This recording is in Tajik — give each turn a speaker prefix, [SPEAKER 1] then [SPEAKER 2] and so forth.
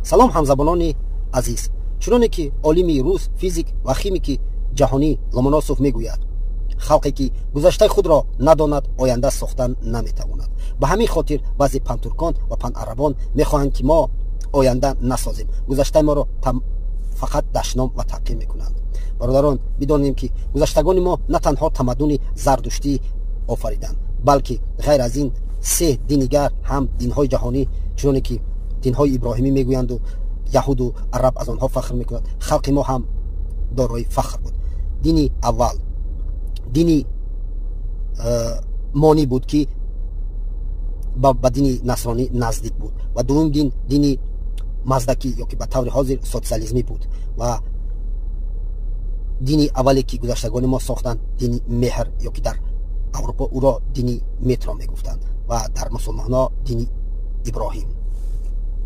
[SPEAKER 1] Салом, ҳамзабонони азиз. Чуноне ки олими рус, физик ва химики ҷаҳонӣ Ломоносов мегӯяд: халқе ки гузаштаи худро надонад, оянда сохтан наметавонад. Ба ҳамин хотир баъзе пантуркон ва панарабон мехоҳанд, ки мо оянда насозем, гузаштаи моро фақат дашном ва таҳқир мекунанд. Бародарон, бидонем, ки гузаштагони мо на танҳо тамаддуни зардуштӣ офариданд, балки ғайр аз ин се динигар ҳам, динҳои ҷаҳонӣ, чуноне ки динҳои иброҳимӣ мегӯянду яҳуду араб аз онҳо фахр мекунад, халқи мо ҳам дорои фахр буд. Дини аввал дини монӣ буд, ки ба дини насронӣ наздик буд, ва дуввум дин дини маздакӣ ё ки ба таври ҳозир социализмӣ буд, ва дини аввале ки гузаштагони мо сохтанд, дини меҳр ё ки дар Аврупо ӯро дини Митра мегуфтанд ва дар мусулмонҳо дини Иброҳим.